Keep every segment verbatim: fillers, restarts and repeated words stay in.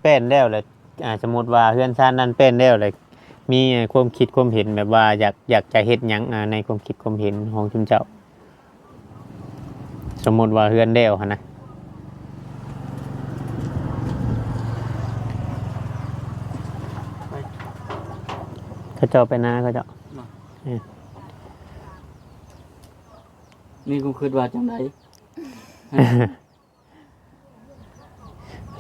แป้นแล้วแหละ อ่า สมมุติว่าเฮือนซานนั้นแป้นแล้วแหละ มีความคิดความเห็นแบบว่าอยาก อยากจะเฮ็ดหยัง อ่า ในความคิดความเห็นของชุมเจ้า สมมุติว่าเฮือนแล้วหั้นนะ เขาเจ้าไปนาเขาเจ้า เนาะ เออ มีความคิดว่าจังใด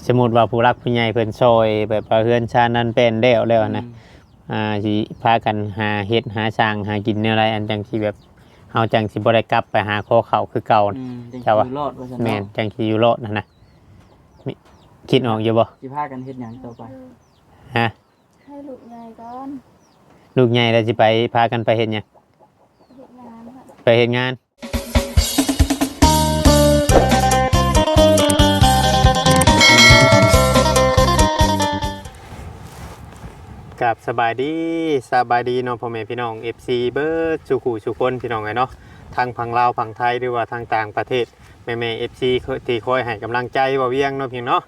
สมมุติว่าผู้หลักผู้ใหญ่เพิ่นซอย แบบว่าเฮือนซานนั้นแป้นแล้วแล้วหั้นนะ อืม อ่า สิพากันหาเฮ็ดหาสร้างหากินแนวใด อันจังสิแบบ เฮาจังสิบ่ได้กลับไปหาขอข้าวคือเก่า อืม จังสิ เจ้าว่า อยู่รอดว่าซั่นเนาะ แม่น จังสิอยู่รอดหั้นนะ มี คิดออกอยู่บ่ สิพากันเฮ็ดหยังต่อไป ฮะ ให้ลูกใหญ่ก่อน ลูกใหญ่แล้วสิไป พากันไปเฮ็ดหยัง เฮ็ดงานค่ะ ไปเฮ็ดงาน ครับ สบายดี สบายดีเนาะ พ่อแม่พี่น้อง เอฟซี เบิดสู่ผู้สู่คนพี่น้องเอ้ยเนาะ ทั้งฝั่งลาวฝั่งไทย หรือว่าทางต่างประเทศ แม่ๆ เอฟซี ที่คอยให้กำลังใจบ่าวเวียงเนาะพี่น้องเนาะ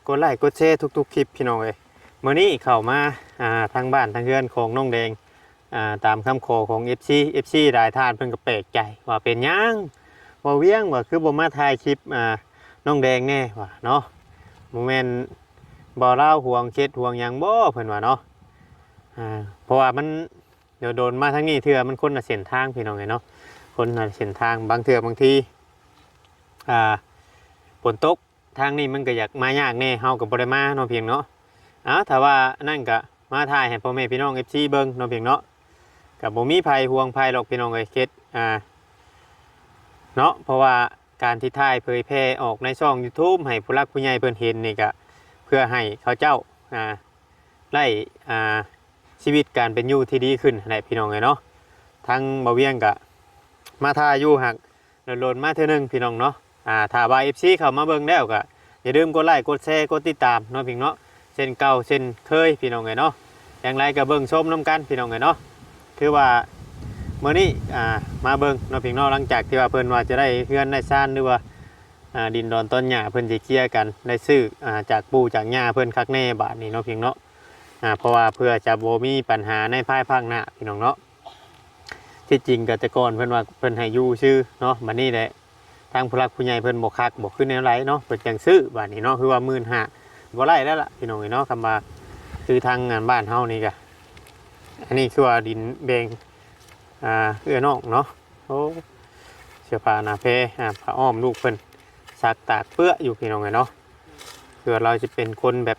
กดไลค์กดแชร์ทุกๆคลิปพี่น้องเอ้ย มื้อนี้เข้ามา อ่า ทางบ้านทางเฮือนของน้องแดง อ่า ตามคำขอของ เอฟซี เอฟซี หลายท่านเพิ่นก็แปลกใจว่าเป็นหยังบ่าวเวียงว่าคือบ่มาถ่ายคลิป อ่า น้องแดงแน่ว่าเนาะ บ่แม่นบ่าวลาวห่วงเขตห่วงหยังบ่เพิ่นว่าเนาะ อ่า เพราะว่ามัน เดี๋ยวโดนมาทางนี้เทื่อมันคนละเส้นทางพี่น้องเอ้ยเนาะ คนละเส้นทาง บางเทื่อบางที อ่า ฝนตก ทางนี้มันก็อยากมายากแน่ เฮาก็บ่ได้มาเนาะเพียงเนาะ เอ้า ถ้าว่านั่นก็มาถ่ายให้พ่อแม่พี่น้อง เอฟซี เบิ่งเนาะเพียงเนาะ ก็บ่มีไผห่วงไผหรอกพี่น้องเอ้ย เขต อ่า เนาะ เพราะว่าการที่ถ่ายเผยแพร่ออกในช่อง YouTube ให้ผู้หลักผู้ใหญ่เพิ่นเห็นนี่ก็เพื่อให้เขาเจ้า อ่า ได้ อ่า ชีวิตการเป็นอยู่ที่ดีขึ้นหั้นแหละพี่น้องเอ้ยเนาะ ทางบ่าวเวียงก็มาถ่ายอยู่ หากโดนๆมาเทื่อหนึ่งพี่น้องเนาะ อ่า ถ้าว่า เอฟซี เข้ามาเบิ่งแล้วก็อย่าลืมกดไลค์กดแชร์กดติดตามเนาะพี่น้องเนาะ เช่นเก่าเช่นเคยพี่น้องเอ้ยเนาะ อย่างไรก็เบิ่งชมนำกันพี่น้องเอ้ยเนาะ คือว่ามื้อนี้ อ่า มาเบิ่งเนาะพี่น้องเนาะ หลังจากที่ว่าเพิ่นว่าจะได้เฮือนได้ซาน หรือว่า อ่า ดินดอนต้นหญ้าเพิ่นสิเคลียร์กัน ได้ซื้อ อ่า จากปู่จากย่าเพิ่นคักแน่บาดนี้เนาะพี่น้องเนาะ อ่า เพราะว่าเพื่อจะบ่มีปัญหาในภายภาคหน้าพี่น้องเนาะ ที่จริงก็แต่ก่อนเพิ่นว่าเพิ่นให้อยู่ซื่อเนาะ บัดนี้แหละ ทางผู้หลักผู้ใหญ่เพิ่นบ่คัก บ่คือแนวใดเนาะ เพิ่นจังซื้อ บาดนี้เนาะ คือว่าหมื่นห้า บ่ได้แล้วล่ะพี่น้องเอ้ยเนาะ คำว่าคือทางงานบ้านเฮานี่ก็ อันนี้คือว่าดินแบ่ง อ่า เอื้อน้องเนาะ โอ้ เสื้อผ้าหน้าแพร อ่า ผ้าอ้อมลูกเพิ่นซักตากเปื้ออยู่พี่น้องเอ้ยเนาะ คือว่าเราจะเป็นคนแบบ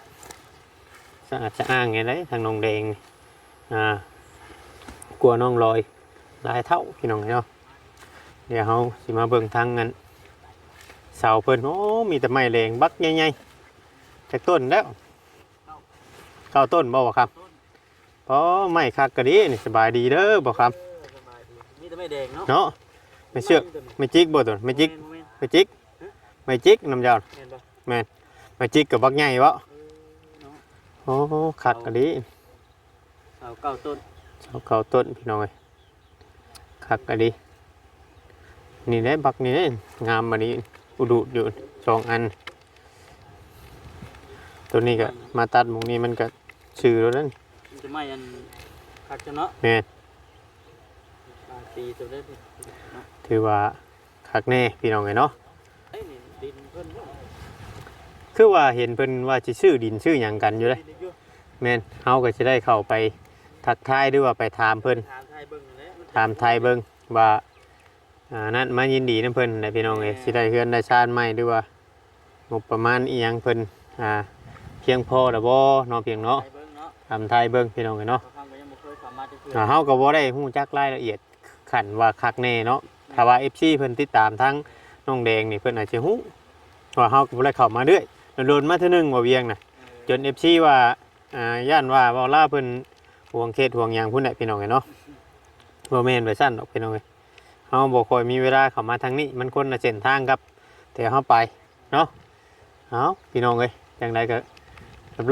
สะอาดสะอ้างไงเด้ ทางน้องแดงนี่ อ่า กลัวน้องลอยหลายเท่าพี่น้องเอ้ยเนาะ เดี๋ยวเฮาสิมาเบิ่งทางนั้นเสาเพิ่น โอ้ มีแต่ไม้แหลงบักใหญ่ๆ จักต้นแล้ว เก้าต้นบ่วะครับ พอไม้คักก็ดีนี่ สบายดีเด้อบ่ครับ เออ สบายดี มีแต่ไม้แดงเนาะ เนาะ ไม่เชื่อ ไม้จิกบ่ตัว ไม่จิก แม่นบ่แม่น ไม่จิก ฮะ ไม่จิกน้ำยาว แม่นบ่ แม่น ไม่จิกกับบักใหญ่บ่ เออเนาะ โอ้ คักก็ดี เสาเก้าต้น เสาเก้าต้นพี่น้องเอ้ย คักอะดี นี่แหละบักนี่แหละ งามอันนี้ อุดูดอยู่สองอัน ตัวนี้ก็มาตัดหม่องนี้มันก็ซื่อแล้วนั่น มันจะไหม้อันคักจังเนาะ แม่น ปลายปีตัวได้เนาะ ถือว่าคักแน่พี่น้องเอ้ยเนาะ เอ้ย นี่ดินเพิ่นบ่ คือว่าเห็นเพิ่นว่าสิซื้อดินซื้อหยังกันอยู่เด้ ดินอยู่ แม่น เฮาก็สิได้เข้าไปทักทายหรือว่าไปถามเพิ่น ถามไทยเบิ่งนั่นแหละ มัน ถามไทยเบิ่งว่า อ่า นั่นมายินดีนำเพิ่นแหละพี่น้องเอ้ย แม่น สิได้เฮือนได้ซานใหม่หรือว่างบประมาณอีหยังเพิ่น อ่า เพียงพอแล้วบ่เนาะ เพียงเนาะ ไทยเบิ่งเนาะ ถามไทยเบิ่งพี่น้องเอ้ยเนาะ บางครั้งก็ยังบ่เคยเข้ามาจักเทื่อ อ่า เฮาก็บ่ได้ฮู้จักรายละเอียดขั้นว่าคักแน่เนาะ ถ้าว่า เอฟซี เพิ่นติดตามทางน้องแดงนี่เพิ่นอาจสิฮู้ ว่าเฮาก็บ่ได้เข้ามาเรื่อย โดนๆมาเทื่อหนึ่งว่าเวียงน่ะ เออ จน เอฟซี ว่า อ่า ย่านว่าเว้าลาวเพิ่นห่วงเขตห่วงหยังพุ้นแหละพี่น้องเอ้ยเนาะ บ่แม่นไปซั่นดอกพี่น้องเอ้ย เฮาบ่ค่อยมีเวลาเข้ามาทางนี้ มันคนละเส้นทางกับแถวเฮาไปเนาะ เอาพี่น้องเอ้ย จั่งใดก็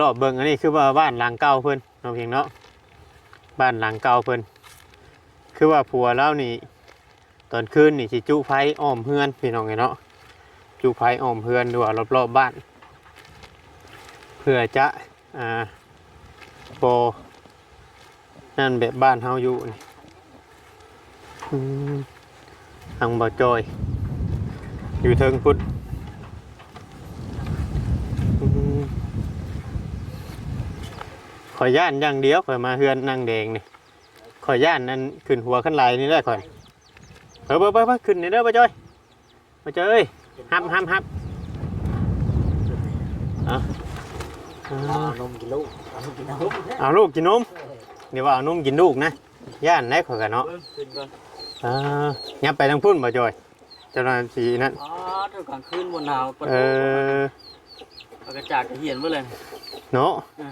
รอบๆเบิ่ง อันนี้คือว่าบ้านหลังเก่าเพิ่นเนาะเพียงเนาะ บ้านหลังเก่าเพิ่น คือว่าผัวลาวนี่ ตอนคืนนี่สิจุไฟอ้อมเฮือนพี่น้องเอ้ยเนาะ จุไฟอ้อมเฮือนหรือว่ารอบๆบ้าน เพื่อจะ อ่า บ่นั่นแบบบ้านเฮาอยู่นี่ อืม ทางบ่จอย อยู่เทิงพุ้น อืม ข้อยย้านอย่างเดียว ข้อยมาเฮือนนางแดงนี่ ข้อยย้านนั่นขึ้นหัวขึ้นไหล่นี่แหละข้อย ไป ไป ไป ไป ขึ้นนี่เด้อบ่จอย บ่จอยเอ้ย ฮับ ฮับ ฮับ เอา เอานมกินลูก เอานมกินนม เอาลูกกินนม เดี๋ยวว่าเอานมกินลูกนะ ย้านได้ข้อยกะเนาะ เบิ่งขึ้นก่อน อ่า ยับไปทางพุ้นบ่จอย เจ้าหน้าที่นั่น อ๋อ เท่ากลางคืนบ่หนาว เออ เอากระจาดกระเหียนไว้เลย เนาะ อ่ะ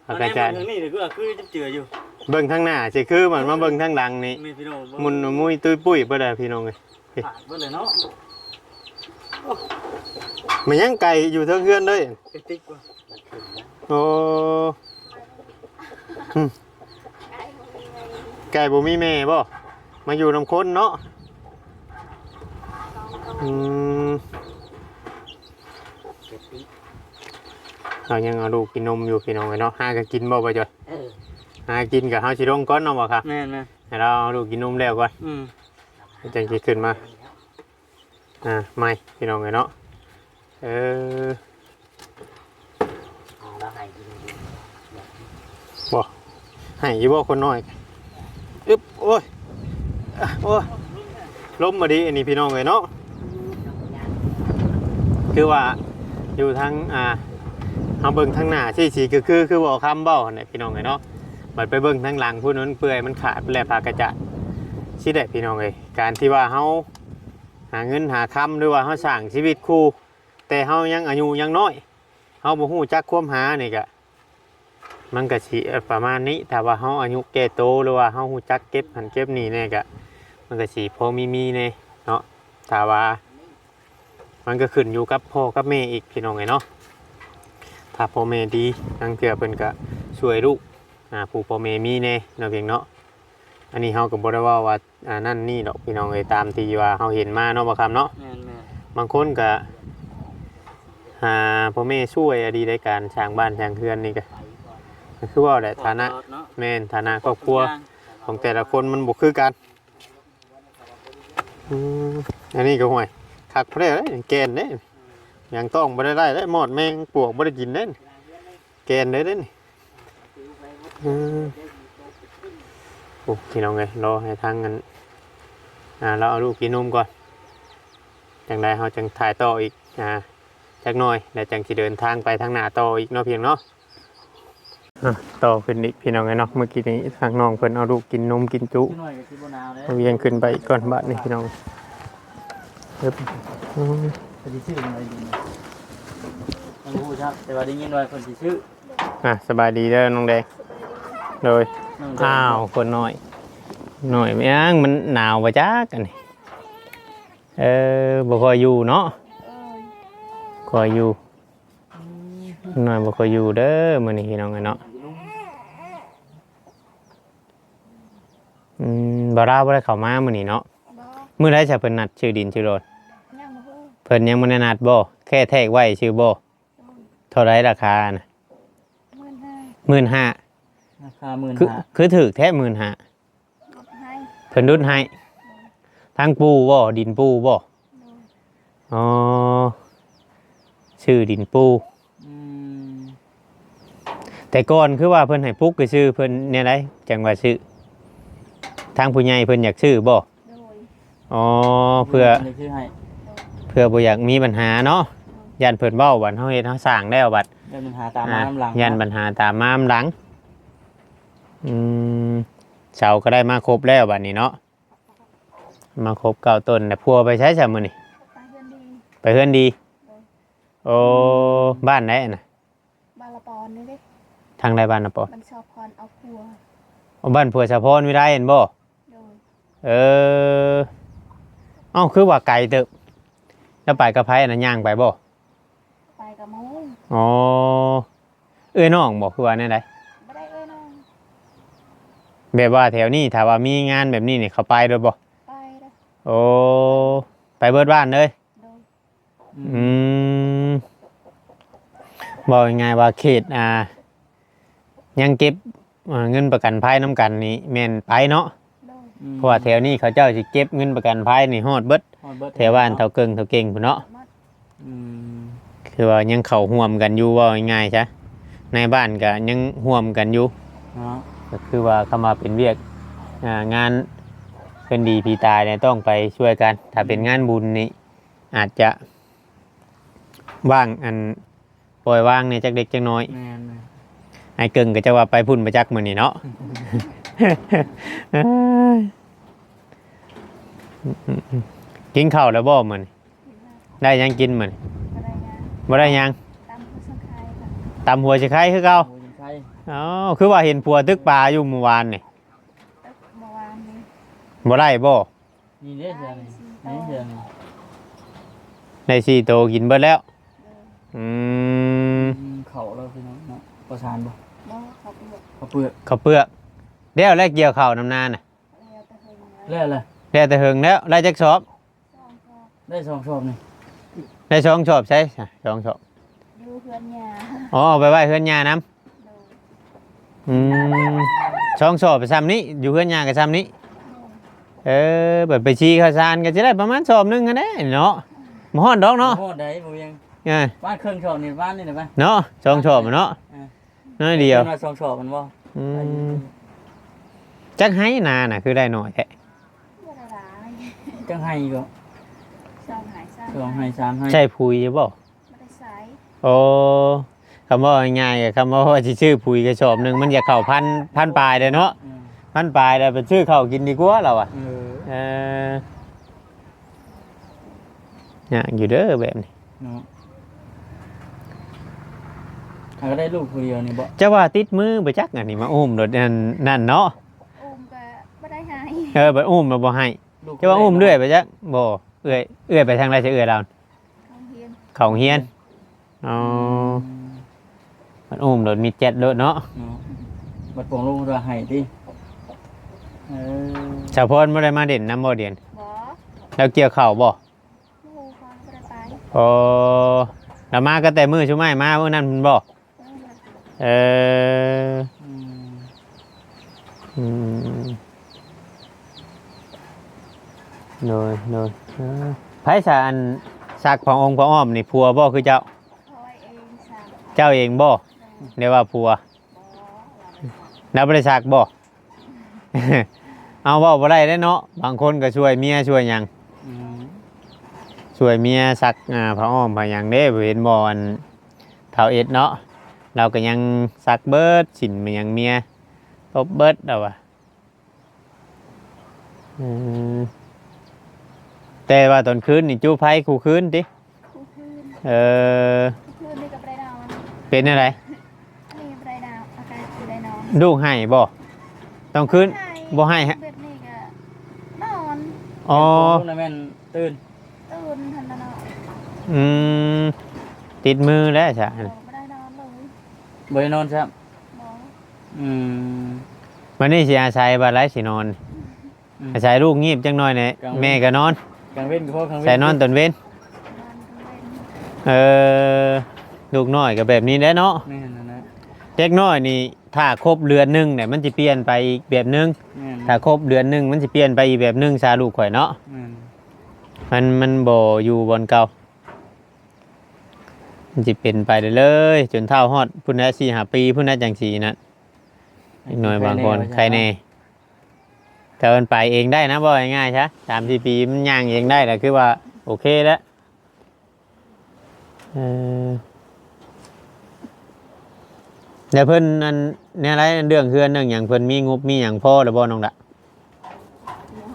เอากระจาด อันนี้มันทางนี้เนี่ยคือ คือจะเจืออยู่ เบิ่งทางหน้าสิคือมันมาเบิ่งทางหลังนี่ นี่พี่น้อง มุนมุ้ยตุ้ยปุ้ยเบิดเลยพี่น้องเอ้ย ขาดเบิดเลยเนาะ มันยังไก่อยู่เทิงเฮือนเด้ย ไก่ติ๊กว่ะ โอ้ อืม ไก่บ่มีแม่บ่ มาอยู่นำคนเนาะ อืม ไก่ติ๊ก เฮายังเอาลูกกินนมอยู่พี่น้องเอ้ยเนาะ หาก็กินบ่บ่จอย เออ หากินก็เฮาสิลงก่อนเนาะบ่ครับ แม่นๆ ให้เราเอาลูกกินนมแล้วก่อน อืม จังสิขึ้นมา อ่า ใหม่พี่น้องเอ้ยเนาะ เออ เอาแล้วให้กินดี บ่ ให้อยู่บ่คนน้อย อึ๊บ โอ้ย อ่ะ โอ้ย ลมมาดีอันนี้พี่น้องเอ้ยเนาะ คือว่าอยู่ทาง อ่า เฮาเบิ่งทางหน้าสิ สิคือ คือ คือบ่คำเว้าหั่นแหละพี่น้องเอ้ยเนาะ บัดไปเบิ่งทางหลังพุ้นมันเปื่อยมันขาดไปแล้ว ผ้ากระจาด สิได้พี่น้องเอ้ย การที่ว่าเฮาหาเงินหาคำ หรือว่าเฮาสร้างชีวิตคู่ แต่เฮายังอายุยังน้อย เฮาบ่ฮู้จักความหานี่กะ มันกะสิ เอ่อ ประมาณนี้ ถ้าว่าเฮาอายุแก่โต หรือว่าเฮาฮู้จักเก็บหั้นเก็บนี่แน่กะ มันกะสิพอมีๆ แน่เนาะ ถ้าว่า มันกะขึ้นอยู่กับพ่อกับแม่อีกพี่น้องเอ้ยเนาะ ถ้าพ่อแม่ดี ลางเทื่อเพิ่นกะช่วยลูก อ่า ผู้พ่อแม่มีแน่เนาะเพียงเนาะ อันนี้เฮากะบ่ได้เว้าว่า อ่า นั่นนี่ดอกพี่น้องเอ้ย ตามที่ว่าเฮาเห็นมาเนาะบ่คำเนาะ แม่นๆ บางคนกะ หาพ่อแม่ช่วยอะดีในการสร้างบ้านสร้างเฮือนนี่กะ กะคือว่าแหละ ฐานะ เนาะ แม่น ฐานะครอบครัว ของแต่ละคนมันบ่คือกัน อืม อันนี้กะห่วย คักแท้เด้ แก่นเด้ ยังต้องบ่ได้ได้เด้ มอดแมงปวกบ่ได้กินเด้ แก่นเด้เด้นี่ อืม โอ้ พี่น้องเอ้ย รอให้ทางอัน อ่า เราเอาลูกกินนมก่อน จังใดเฮาจังถ่ายต่ออีก อ่า จักหน่อย แล้วจังสิเดินทางไปทางหน้าต่ออีกเนาะเพียงเนาะ อ่ะ ต่อขึ้นอีกพี่น้องเอ้ยเนาะ เมื่อกี้นี้ทางน้องเพิ่นเอาลูกกินนมกินจุ จักหน่อยกะสิบ่หนาวเด้ เอาเวียงขึ้นไปอีกก่อนบาดนี้พี่น้อง เอิบ อืม เพิ่นสิซื้ออะไรดีนะ ยังบ่ฮู้ครับ แต่ว่าได้ยินว่าเพิ่นสิซื้อ อ่ะ สบายดีเด้อน้องแดง โดย น้องแดง อ้าว คนน้อย น้อยแม่ง มันหนาวบ่จักอันนี้ เออ บ่ค่อยอยู่เนาะ เออ ค่อยอยู่ น้อยบ่ค่อยอยู่เด้อมื้อนี้พี่น้องเอ้ยเนาะ อืม บ่าวลาวบ่ได้เข้ามามื้อนี้เนาะ บ่ มื้อใดซะเพิ่นนัดซื้อดินซื้อรถ ยังบ่ฮู้ เพิ่นยังบ่ได้นัดบ่ แค่แทรกไว้ซื่อบ่ เท่าใดราคาน่ะ หมื่นห้า หมื่นห้า ราคาหมื่นห้า คือ คือถูกแท้ หมื่นห้า ลดให้ เพิ่นลดให้ ทางปู่บ่ ดินปู่บ่ โดย อ๋อ ซื้อดินปู่ อืม แต่ก่อนคือว่าเพิ่นให้ปลูกซื่อ เพิ่นแนวใดจังว่าซื้อ ทางผู้ใหญ่เพิ่นอยากซื้อบ่ โดย อ๋อ เพื่อ เพิ่นอยากซื้อให้ เพื่อบ่อยากมีปัญหาเนาะ โดย ย่านเพิ่นเว้าบัดเฮาเฮ็ดเฮาสร้างแล้วบัด ย่านปัญหาตามมา อ่ะ นำหลัง ย่านปัญหาตามมานำหลัง อืม เสาก็ได้มาครบแล้วบัดนี้เนาะ มาครบเก้าต้น แล้วผัวไปไสซะมื้อนี้ ไปเฮือนดี ไปเฮือนดี โดย โอ้ บ้านใดน่ะ บ้านละปอนนี่เด้ ทางใดบ้านละปอน บ้านสาวพรเอาผัว เอาบ้านผัวสาวพรวิไลหั่นบ่ โดย เออ เอ้า คือว่าไกลเติบ แล้วไปกับไผอันนั้น ย่างไปบ่ ไปกับหมู่ อ๋อ เอื้อยน้องบ่ คือว่าแนวใด บ่ได้เอื้อยน้อง แบบว่าแถวนี้ ถ้าว่ามีงานแบบนี้นี่ เขาไปโดยบ่ ไปเด้อ โอ้ ไปเบิดบ้านเลย โดย อืม อืม เว้าง่ายๆว่าเขต อ่า ยังเก็บ อ่า เงินประกันภัยนำกันนี่แม่นไปเนาะ โดย อืม เพราะว่าแถวนี้เขาเจ้าสิเก็บเงินประกันภัยนี่ฮอดเบิด ฮอดเบิด แถวบ้านเฒ่าเกิ่งเฒ่าเก่งพู้นเนาะ อืม คือว่ายังเข้าร่วมกันอยู่ เว้าง่ายๆซะ ในบ้านก็ยังร่วมกันอยู่ เนาะ ก็คือว่าคำว่าเป็นเวียก อ่า งานเพิ่นดีผีตายเนี่ยต้องไปช่วยกัน ถ้าเป็นงานบุญนี่อาจจะว่าง อัน ปล่อยวางเนี่ยจักเล็กจักน้อย แม่นๆ ไอ้เกิ่งก็จะว่าไปพุ่นบ่จักมื้อนี้เนาะ เอ้ย กินข้าวแล้วบ่มื้อนี้ ได้หยังกินมื้อนี้ บ่ได้หยัง บ่ได้หยัง ตำหัวสะไคร้ค่ะ ตำหัวสะไคร้คือเก่า หัวสะไคร้ อ๋อ คือว่าเห็นผัวตึกปลาอยู่เมื่อวานนี่ ตึกเมื่อวานนี้ บ่ได้บ่ นี่เด้เสือนี่ ได้สี่โต นี่เสือนี่ ได้สี่โตกินเบิดแล้ว โดย อืม อืม ข้าวแล้วพี่น้องเนาะ ข้าวสารบ่ บ่ ข้าวเปลือก ข้าวเปลือก ข้าวเปลือก แล้ว แล้วเกี่ยวข้าวนำนาน่ะ แล้วแต่เฮิงแล้ว แล้วอะไร แล้วแต่เฮิงแล้ว ได้จักสอบ สองสอบ ได้สองสอบนี่ ได้สองสอบใช่ สองสอบ อยู่เฮือนย่า อ๋อ เอาไปไว้เฮือนย่านำ โดย อืม สองสอบไปซ้ำนี้ อยู่เฮือนย่าก็ซ้ำนี้ โดย เออ บัดไปชีข้าวสารก็จะได้ประมาณสอบหนึ่งหั้นแหละเนาะ บ่ฮอดดอกเนาะ บ่ฮอดใดบ่เวียง เออ บ้านเครื่องสอบนี่บ้านนี่แหละปะ เนาะ สองสอบเนาะ เออ น้อยเดียว เพิ่นว่าสองสอบมันบ่ อืม จักไห้นาน่ะ คือได้น้อยแท้ บ่ได้หลาย จักไห้ก็ สองไห้ สาม สองไห้ สามไห้ ใช่ปุ๋ยบ่ บ่ได้ใส่ โอ้ คำว่าง่ายๆ คำว่าว่าสิซื้อปุ๋ยกระสอบหนึ่งมันจะเข้าพัน พันปลายเลยเนาะ อืม พันปลายแล้วไปซื้อข้าวกินดีกว่าเราอะ เออ เออ ยากอยู่เด้อแบบนี้ เนาะ หาก็ได้ลูกผู้เดียวนี่บ่ จะว่าติดมือบ่จัก อันนี้มาอุ้มรถนั่น นั่นเนาะ อุ้มก็บ่ได้ให้ เออ บัดอุ้มแล้วบ่ให้ ลูก จะว่าอุ้มเรื่อยไปจัก บ่ เอื้อย เอื้อยไปทางใดจะเอื้อยเรา โรงเรียน เข้าโรงเรียน อ๋อ อืม บัดอุ้มรถมีแจ็ตรถเนาะ เนาะ บัดปองลูกว่าให้ติ เออ สาวพรบ่ได้มาเด่นนำบ่เดียน บ่ แล้วเกี่ยวข้าวบ่ โอ้โห บ่ได้ไป อ๋อ แล้วมาก็แต่มื้อชุมอ้ายมามื้อนั้นพุ่นบ่ เออ เออ อืม อืม โดย โดย เออ ไผสะอันซักผ้าองค์ผ้าอ้อมนี่ผัวบ่คือเจ้า คอยเองซัก เจ้าเองบ่ โดย เรียกว่าผัว บ่ แล้วบ่ได้ซักบ่ เอาเว้าบ่ได้เด้เนาะ บางคนก็ช่วยเมียช่วยหยัง อืม ช่วยเมียซัก อ่า ผ้าอ้อมผ้าหยังเด้ เห็นบ่ อันเฒ่าเอ็ดเนาะ เราก็ยังซักเบิด สิ้นมายังเมีย ตบเบิดเอาว่ะ อืม แต่ว่าตอนคืนนี่จุไฟคู่คืนติ คู่คืน เออ คู่คืนนี่ก็บ่ได้นอน เป็นอะไร อันนี้บ่ได้นอน อาการบ่ได้นอน ลูกไห้บ่ ตอนคืน ไห้ บ่ไห้ฮะ แบบนี้ก็นอน อ๋อ ลูกน่ะแม่นตื่น ตื่นทันแล้วเนาะ อืม ติดมือแล้วซะ โอ้ บ่ได้นอนเลย บ่ได้นอนซ้ำ บ่ อืม วันนี้สิอาศัยบัดไรสินอน อืม อาศัยลูกงีบจังหน่อยเนี่ย กลางเว้น แม่ก็นอน กลางเว้นก็พอกลางเว้น ใส่นอนตอนเว้น นอนกลางเว้น เออ ลูกน้อยก็แบบนี้แหละเนาะ แม่นนั่นแหละ เด็กน้อยนี่ ถ้าครบเดือนหนึ่งเนี่ย มันสิเปลี่ยนไปอีกแบบหนึ่ง แม่น ถ้าครบเดือนหนึ่ง มันสิเปลี่ยนไปอีกแบบหนึ่ง ซาลูกข่อยเนาะ แม่น มัน มันบ่อยู่บ่อนเก่า มันสิเป็นไปเรื่อยๆ จนเฒ่าฮอดพุ้นแหละ สี่ห้าปีพุ้นแหละ จังสินั่น เด็กน้อยบางคน ใครแน่ ใครแน่ แต่มันไปเองได้นะ เว้าง่ายๆซะ สามสี่ปีมันย่างเองได้แหละ คือว่าโอเคแล้ว เออ แล้วเพิ่นอัน แนวใด เรื่องเฮือนเรื่องหยัง เพิ่นมีงบมีหยังพอแล้วบ่น้องละ ยัง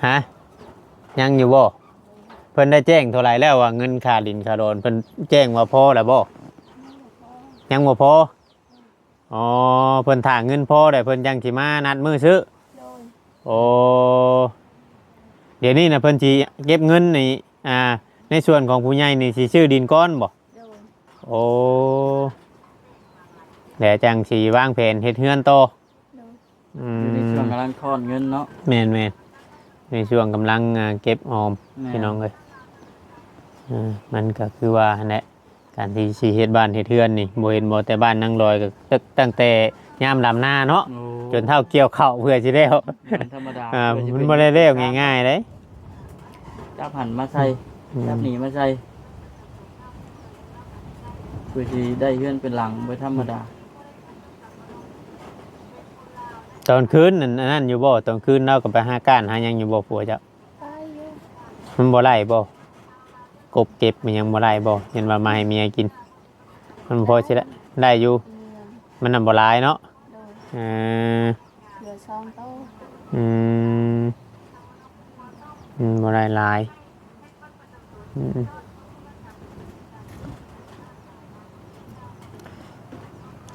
ฮะ ยังอยู่บ่ เพิ่นได้แจ้งเท่าไหร่แล้วว่าเงินค่าดินค่าดอน เพิ่นแจ้งว่าพอแล้วบ่ ยังบ่พอ อ๋อ เพิ่นถ้าเงินพอแล้วเพิ่นจั่งสิมานัดมื้อซื้อ โดย โอ้ เดี๋ยวนี้น่ะเพิ่นสิเก็บเงินนี่ อ่า ในส่วนของผู้ใหญ่นี่สิซื้อดินก่อนบ่ โดย โอ้ แล้วจั่งสิวางแผนเฮ็ดเฮือนต่อ โดย อืม อยู่ในช่วงกำลังทอนเงินเนาะ แม่นๆ ในช่วงกำลัง อ่า เก็บออม แม่น พี่น้องเอ้ย อ่า มันก็คือว่าหั่นแหละ การที่สิเฮ็ดบ้านเฮ็ดเฮือนนี่ บ่เห็นบ่ แต่บ้านนางลอยก็ตั้ง ตั้งแต่ยามดำนาเนาะ โอ้ จนเท่าเกี่ยวข้าวเพื่อสิแล้ว มันธรรมดา อ่า เพื่อสิ มันบ่ได้แล้วง่ายๆ เด้ จับหั่นมาใส่ อืม จับหนีมาใส่ เพื่อสิได้เฮือนเป็นหลัง บ่ธรรมดา ตอนคืนนั่น อันนั้นอยู่บ่ ตอนคืนลาวก็ไปหาก้านหาหยังอยู่บ่ ผัวเจ้า ไปอยู่ มันบ่ได้บ่ กบเก็บมันยังบ่ได้บ่ เห็นว่ามาให้เมียกิน มันพอสิได้ ได้อยู่ เมีย มันนั่นบ่หลายเนาะ โดย เออ เหลือสองโต อืม อืม บ่ได้หลาย อืม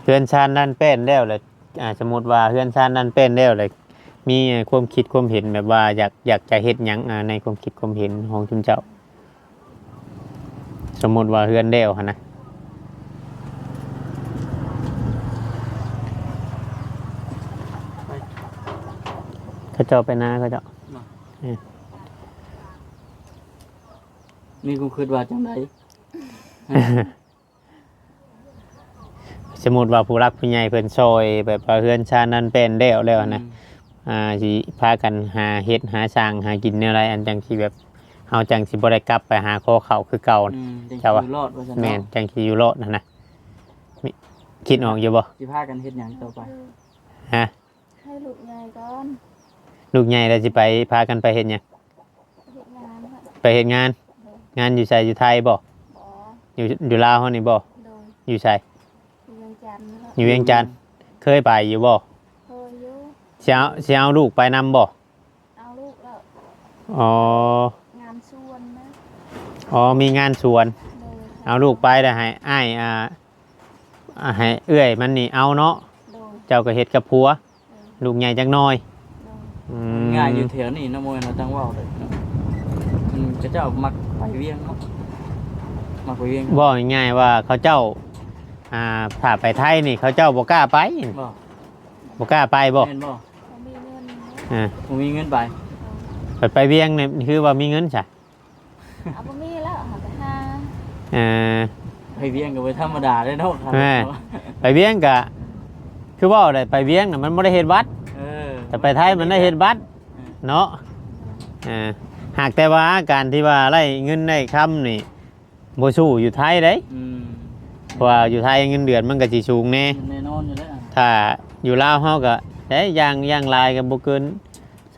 เฮือนซานดันแป้นแล้วแหละ อ่า สมมุติว่าเฮือนซานดันแป้นแล้วแหละ มีความคิดความเห็นแบบว่าอยาก อยากจะเฮ็ดหยัง อ่า ในความคิดความเห็นของชุมเจ้า สมมุติว่าเฮือนแล้วหั่นนะ เขาเจ้าไปนาเขาเจ้า เนาะ เออ มีความคิดว่าจังใด สมมุติว่าผู้หลักผู้ใหญ่เพิ่นซอย แบบว่าเฮือนซานดันแป้นแล้วแล้วหั่นนะ อืม อ่า สิพากันหาเฮ็ดหาสร้างหากินแนวใด อันจังสิแบบ เฮาจังสิบ่ได้กลับไปหาขอข้าวคือเก่า อืม จังสิ เจ้าว่า อยู่รอดว่าซั่นเนาะ แม่น จังสิอยู่รอดหั่นนะ มี คิดออกอยู่บ่ สิพากันเฮ็ดหยังต่อไป ฮะ ให้ลูกใหญ่ก่อน ลูกใหญ่แล้วสิไป พากันไปเฮ็ดหยัง เฮ็ดงานค่ะ ไปเฮ็ดงาน โดย งานอยู่ไส อยู่ไทยบ่ บ่ อยู่ อยู่ลาวเฮานี่บ่ โดย อยู่ไส อยู่เวียงจันทน์นี่แหละ อยู่เวียงจันทน์ เคยไปอยู่บ่ เคยอยู่ สิเอา สิเอาลูกไปนำบ่ เอาลูกแล้ว อ๋อ งานสวนนะ อ๋อ มีงานสวน โดย เอาลูกไปแล้วให้อ้าย อ่า อ่า ให้เอื้อยมันนี่เอาเนาะ โดย เจ้าก็เฮ็ดกับผัว เออ ลูกใหญ่จักหน่อย โดย อืม ง่ายอยู่แถวนี้นะ บ่แม่นว่าจั่งเว้าเลยเนาะ อืม เขาเจ้ามักไปเวียงเนาะ มักไปเวียง เว้าง่ายๆว่าเขาเจ้า อ่า ถ้าไปไทยนี่เขาเจ้าบ่กล้าไป บ่ บ่กล้าไปบ่ แม่นบ่ บ่มีเงิน อ่า บ่มีเงินไป ไป ไปเวียงนี่คือว่ามีเงินซะ เอาบ่มีแล้ว หาไปหา เอ่อ ไปเวียงก็บ่ธรรมดาเด้เนาะ แม่ ไปเวียงก็ คือเว้าได้ ไปเวียงน่ะมันบ่ได้เฮ็ดบัตร เออ แต่ไปไทยมันได้เฮ็ดบัตร เออ เนาะ เออ หากแต่ว่าการที่ว่าได้เงินได้คำนี่ บ่สู้อยู่ไทยเด้ อืม เพราะว่าอยู่ไทยเงินเดือนมันก็สิสูงแน่ แน่นอนอยู่แล้ว ถ้าอยู่ลาวเฮาก็ได้ อย่าง อย่างหลายก็บ่เกิน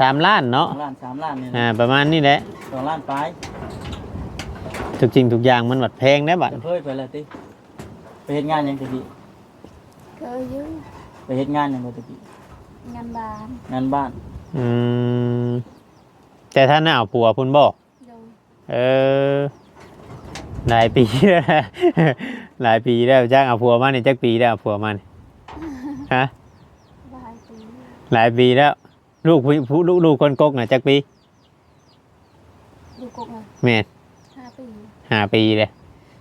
สามล้านเนาะ สองล้าน สามล้านนี่ อ่า ประมาณนี้แหละ สองล้านปลาย ทุกสิ่งทุกอย่างมันบัดแพงเด้บัด เจ้าเคยไปแล้วติ ไปเฮ็ดงานหยังตะกี้ เคยอยู่ ไปเฮ็ดงานหยังบ่ตะกี้ งานบ้าน งานบ้าน อืม แต่ท่านน่ะเอาผัวพุ่นบ่ โดย เออ หลายปีแล้วนะ หลายปีแล้ว จักเอาผัวมานี่จักปีแล้ว เอาผัวมานี่ ฮะ หลายปี หลายปีแล้ว ลูกผู้ ผู้ ลูก ลูกคนกกน่ะจักปี ลูกกกน่ะ แม่น ห้าปี ห้าปีเลย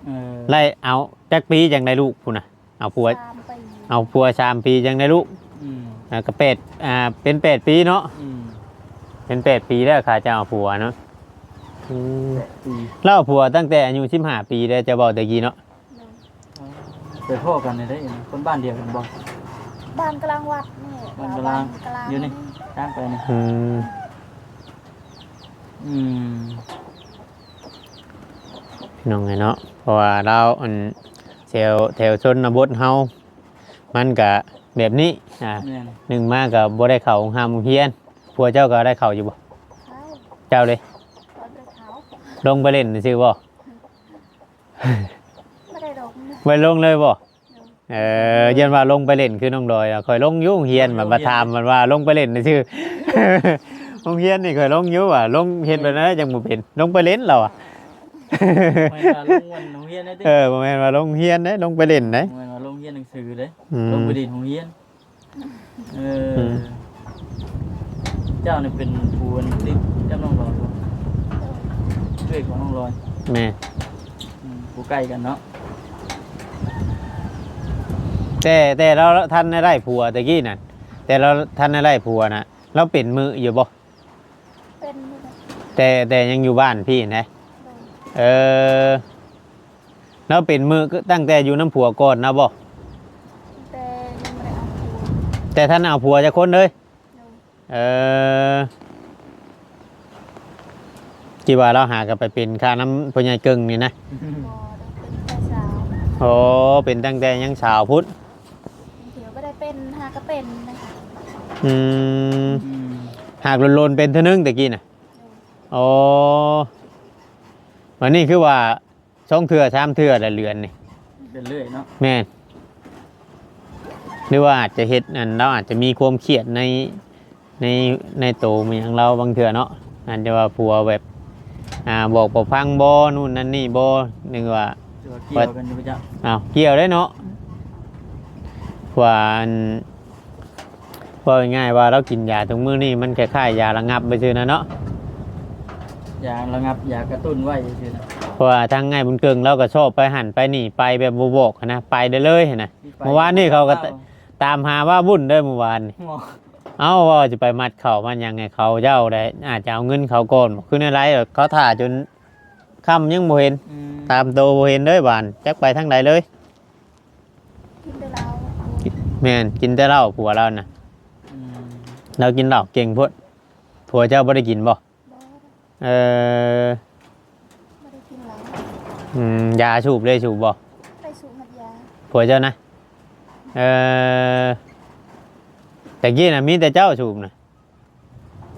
เออ ไล่เอาจักปีจังได้ลูกพุ้นน่ะ เอาผัว สามปี เอาผัวสามปีจังได้ลูก อืม แล้วก็แปด อ่า เป็นแปดปีเนาะ อืม เป็นแปดปีแล้วค่ะจะเอาผัวเนาะ อืม แปดปี แล้วเอาผัวตั้งแต่อายุสิบห้าปีแล้ว จะบอกตะกี้เนาะ โดย ไปพ้อกันได้ได๋ คนบ้านเดียวกันบ่ บ้านกลางวัดนี่ บ้านกลาง บ้านกลาง อยู่นี่ นี่ ตางไปนี่ อืม อืม พี่น้องเอ้ยเนาะ เพราะว่าลาวอัน แถว แถวชนบทเฮา มันก็แบบนี้ อ่า แม่น หนึ่งมาก็บ่ได้เข้าโรงหามโรงเรียน ผัวเจ้าก็ได้เข้าอยู่บ่ เข้า เจ้าเด้ บ่ได้เข้า ลงไปเล่นซื่อบ่ บ่ได้ลง บ่ลงเลยบ่ เออ เออ ยันว่าลงไปเล่นคือน้องดอยอะ ข่อยลงอยู่โรงเรียน มันมาถามมันว่าลงไปเล่นซื่อ โรงเรียนนี่ข่อยลงอยู่ว่ะ ลงเฮ็ดแบบนั้นจังบ่เป็น ลงไปเล่นเราอะ บ่แม่นว่าลงวันโรงเรียนนะติ เออ บ่แม่นว่าลงเรียนเด้ ลงไปเล่นเด้ บ่แม่นว่าลงเรียนหนังสือเด้ อืม ลงไปเล่นโรงเรียน เออ อืม เจ้านี่เป็นผู้ติดกับน้องดอยบ่ เอื้อยของน้องดอย แม่น อืม ผู้ใกล้กันเนาะ แต่ แต่เราทันได้ได้ผัวตะกี้น่ะ แต่เราทันได้ได้ผัวน่ะ เราเป็นมื้ออยู่บ่ เป็นอยู่ แต่ แต่ยังอยู่บ้านพี่นะ โดย เออ แล้วเป็นมื้อตั้งแต่อยู่นำผัวก่อนนะบ่? แต่ยังบ่ได้เอาผัว แต่ท่านเอาผัวจักคนเลย โดย เออ ที่ว่าเราหากะไปเป็นค่านำพ่อใหญ่เกิ่งนี่นะ บ่ได้เป็นแต่สาว โอ้ เป็นตั้งแต่ยังสาวพุ้น เดี๋ยวบ่ได้เป็น หากะเป็นนะคะ อืม อืม หากโลนๆเป็นเทื่อนึงแต่กี้น่ะ โดย โอ้ วันนี้คือว่า สองเทื่อสามเทื่อละเดือนนี่ เป็นเรื่อยเนาะ แม่น หรือว่าอาจจะเฮ็ดอัน เราอาจจะมีความเครียดใน ใน ในโตมันหยังเราบางเทื่อเนาะ อาจจะว่าผัวแบบ อ่า บอกบ่ฟังบ่ นู่นนั่นนี่บ่ นึกว่า จะว่าเกี่ยวกันอยู่บ่จ๊ะ อ้าว เกี่ยวได้เนาะ ว่าอัน เว้าง่ายๆว่าเรากินยาทุกมื้อนี่มันคล้ายๆยาระงับไปซื่อนะเนาะ ยาระงับ ยากระตุ้นไว้ซื่อนะ เพราะว่าทางง่ายบุญเกิงเราก็ชอบไปหันไปนี่ไปแบบบ่บอกหั้นนะ ไปได้เลยหั้นนะ เมื่อวานนี่เขาก็ต- ตามหาว่าบุญเด้อเมื่อวานนี่ หมอ เอ้า ว่าจะไปมัดเขามันยังไงเขาเจ้าได้ อาจจะเอาเงินเขาก่อน คือในไลฟ์เขาถ่าจนค่ำยังบ่เห็น อืม ตามโตบ่เห็นเลยบาน จักไปทางใดเลย กินแต่เหล้า แม่น กินแต่เหล้าผัวเราน่ะ อืม เรากินเหล้าเก่งโพด ผัวเจ้าบ่ได้กินบ่? บ่ เออ บ่ได้กินเหล้า อืม ยาสูบเลยสูบบ่? ไปสูบหมดยา ผัวเจ้านะ เออ แต่กี้น่ะมีแต่เจ้าสูบน่ะ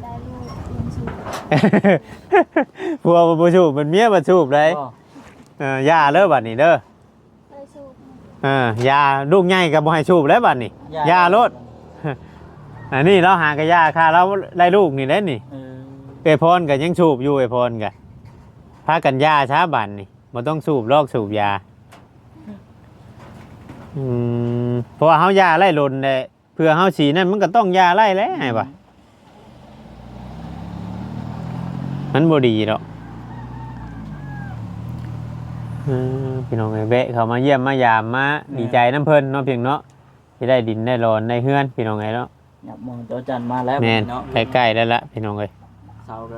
ได้ลูกเรียนสูบ ผัวบ่สูบ มันเมียบ่สูบเลย บ่ เออ อย่าเด้อบัดนี้เด้อ ได้สูบ เออ อย่า ลูกใหญ่ก็บ่ให้สูบแล้วบัดนี้ อย่า อย่าโลด อันนี้เราหากะยาค่าเราได้ลูกนี่แหละนี่ เออ เอ้ยพรก็ยังสูบอยู่ เอ้ยพรก็พากันอย่าซะบัดนี้ บ่ต้องสูบลอกสูบยา อืม เพราะว่าเฮาอย่าไล่ลนแหละ เพื่อเฮาสินั่นมันก็ต้องอย่าไล่แหละ อืม ไอ้บ่ะ มันบ่ดีดอก เออ พี่น้องเอ้ย แวะเข้ามาเยี่ยมมายามมา แม่น ดีใจนำเพิ่นเนาะ เพียงเนาะ ที่ได้ดินได้ดอนได้เฮือน พี่น้องเอ้ยเนาะ อยากมองจอจันมาแล้ว แม่น เนาะ ใกล้ๆแล้วละ พี่น้องเอ้ย เสาก็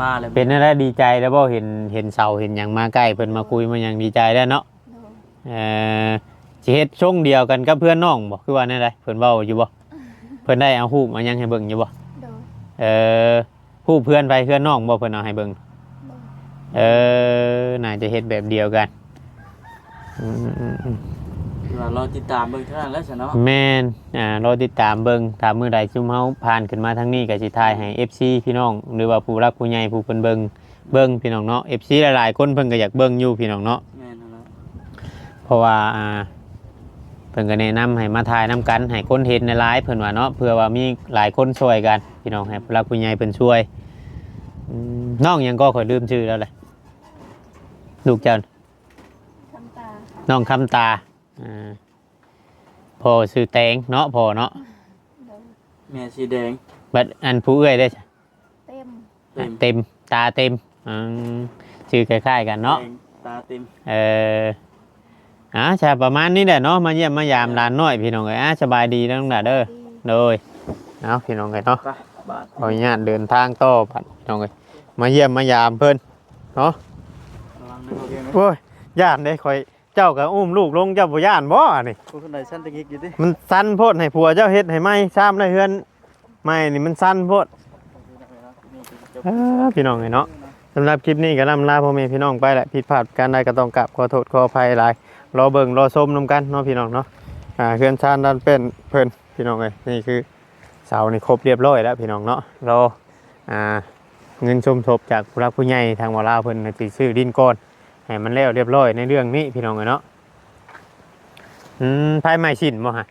มาแล้ว เป็นอะไรดีใจแล้วบ่ เห็น เห็นเสาเห็นหยังมาใกล้ เพิ่นมาคุยมาหยังดีใจแล้วเนาะ โดย เอ่อ สิเฮ็ดทรงเดียวกันกับเพื่อนน้องบ่ คือว่าแนวใด เพิ่นเว้าอยู่บ่ เพิ่นได้เอารูปมาหยังให้เบิ่งอยู่บ่? โดย เออ รูปเพื่อนไผ เพื่อนน้องบ่ เพิ่นเอาให้เบิ่ง? โดย เออ น่าจะเฮ็ดแบบเดียวกัน อืมๆๆ คือว่ารอติดตามเบิ่งเท่านั้นแหละซะเนาะ แม่น อ่า รอติดตามเบิ่ง ถ้ามื้อใดซุมเฮาผ่านขึ้นมาทางนี้ก็สิถ่ายให้ เอฟซี พี่น้อง หรือว่าผู้หลักผู้ใหญ่ผู้เพิ่นเบิ่ง เบิ่งพี่น้องเนาะ เอฟซี หลายๆคนเพิ่นก็อยากเบิ่งอยู่พี่น้องเนาะ แม่นแล้ว เพราะว่า อ่า เพิ่นก็แนะนำให้มาถ่ายนำกัน ให้คนเห็นหลายๆ เพิ่นว่าเนาะ เพื่อว่ามีหลายคนช่วยกัน พี่น้อง ให้ผู้หลักผู้ใหญ่เพิ่นช่วย อืม น้องหยังก็ข้อยลืมชื่อแล้วแหละ ลูกเจ้า คำตา น้องคำตา อ่า พ่อชื่อแตงเนาะ พ่อเนาะ โดย แม่ชื่อแดง บัดอันผู้เอื้อยเด้ เต็ม เต็ม เต็ม ตาเต็ม อืม ชื่อคล้ายๆกันเนาะ แดง ตาเต็ม เออ อ่า ใช่ ประมาณนี้แหละเนาะ มาเยี่ยมมายามหลานน้อยพี่น้องเอ้ย อ่า สบายดีนะน้องหลานเด้อ สบายดี โดย เอาพี่น้องเอ้ยเนาะ ไป บาด ขออนุญาตเดินทางต่อบัดพี่น้องเอ้ย มาเยี่ยมมายามเพิ่นเนาะ ระวังนะ โอเคไหม โอ้ย ย่านเด้ ข่อย เจ้าก็อุ้มลูกลง เจ้าบ่ย่านบ่อันนี้ โอ้ คนใดสั้นตะกิกอยู่ติ มันสั้นโพด ให้ผัวเจ้าเฮ็ดให้ใหม่ ซ้ำได้เฮือนใหม่นี่มันสั้นโพด เออ พี่น้องเอ้ยเนาะ สำหรับคลิปนี้ก็ล่ำลาพ่อแม่พี่น้องไปแหละ ผิดพลาดประการใดก็ต้องกราบขอโทษขออภัยหลาย รอเบิ่งรอชมนำกันเนาะพี่น้องเนาะ อ่า เฮือนชานด้านเป็นเพิ่นพี่น้องเอ้ย นี่คือเสานี่ครบเรียบร้อยแล้วพี่น้องเนาะ รอ อ่า เงินสมทบจากผู้หลักผู้ใหญ่ทางบ่าวลาวเพิ่นน่ะสิซื้อดินก่อน ให้มันแล้วเรียบร้อยในเรื่องนี้พี่น้องเอ้ยเนาะ อืม ไผไม้ชิ้นบ่ฮะ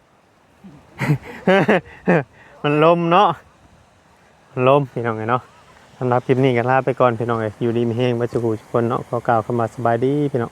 มันลมเนาะ มันลมพี่น้องเอ้ยเนาะ สำหรับคลิปนี้ก็ลาไปก่อนพี่น้องเอ้ย อยู่ดีมีแฮงเบิดสุขทุกคนเนาะ ขอกล่าวคำว่าสบายดีพี่น้อง